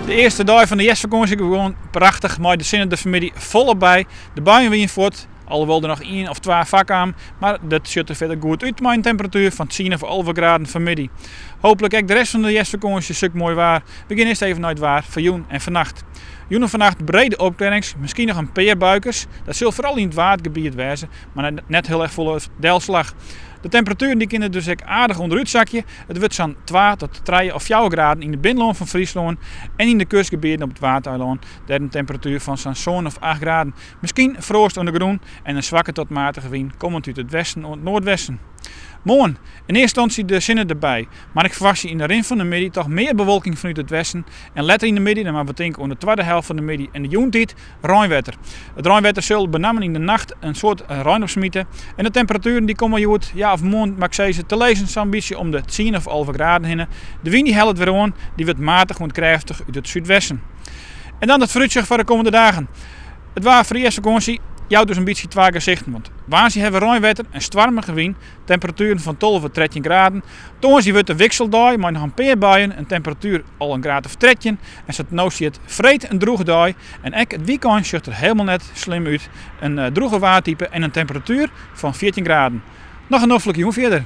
De earste dei fan de hjerstfakânsje gewoan prachtich mei de sinne der fanmiddei folop by. De buien wiene fuort, alhoewol der noch ien of twa foarkamen, mar dat sjocht der fierder goed út mei in temperatuer fan tsien of 11 graden fanmiddei. Hooplik ek de rest fan de hjerstfakânsje suk moai waar. We gean earst even nei it waar foar jûn en fannacht. Jûn en fannacht brede opklearrings, miskien noch in pear buikes. Dat sil foaral yn it Waadgebiet wêze, mar net hiel erch folle delslach. De temperatueren dy kinne dus ek aardich ûnderút sakje. It wurdt sa'n 2 tot 3 of 4 graden yn it binnenlân fan Fryslân en yn de kustgebieten op it Waadeilân, dêr in temperatuer fan sa'n 7 of 8 graden. Miskien froast oan de grûn en in swakke tot matige wyn kommend út it westen oant noardwesten. Moarn, in earste ynstânsje de sinne derby, mar ik ferwachtsje yn de rin fan de middei toch mear bewolking fanút it westen en letter yn de middei, dan moatte we tinke oan de twadde helte fan de middei en de jûntiid, reinwetter. It reinwetter sil benammen yn de nacht in soad rein opsmite en de temperatueren dy komme hjoed, ja of moarn moat ik sizze, te lizzen sa'n bytsje om de tsien of 11 graden hinne. De wyn dy hellet wer oan, dy wurdt matich oant krêftich út it súdwesten. En dan it foarútsjoch foar de kommende dagen. It waar foar de hjerstfakânsje jout dus in bytsje twa gesichten, want woansdei hawwe we reinwetter en stoarmige wyn, temperatueren fan 12, 13 graden. Tongersdei wurdt de wikseldei mei noch in pear buien, in temperatuer al in graad of 13. En sa't it no stiet, freed in drûge dei. En ek it wykein sjocht der hielendal net slim út. In drûge waartype en in temperatuer fan 14 graden. Noch in noflike jûn fierder.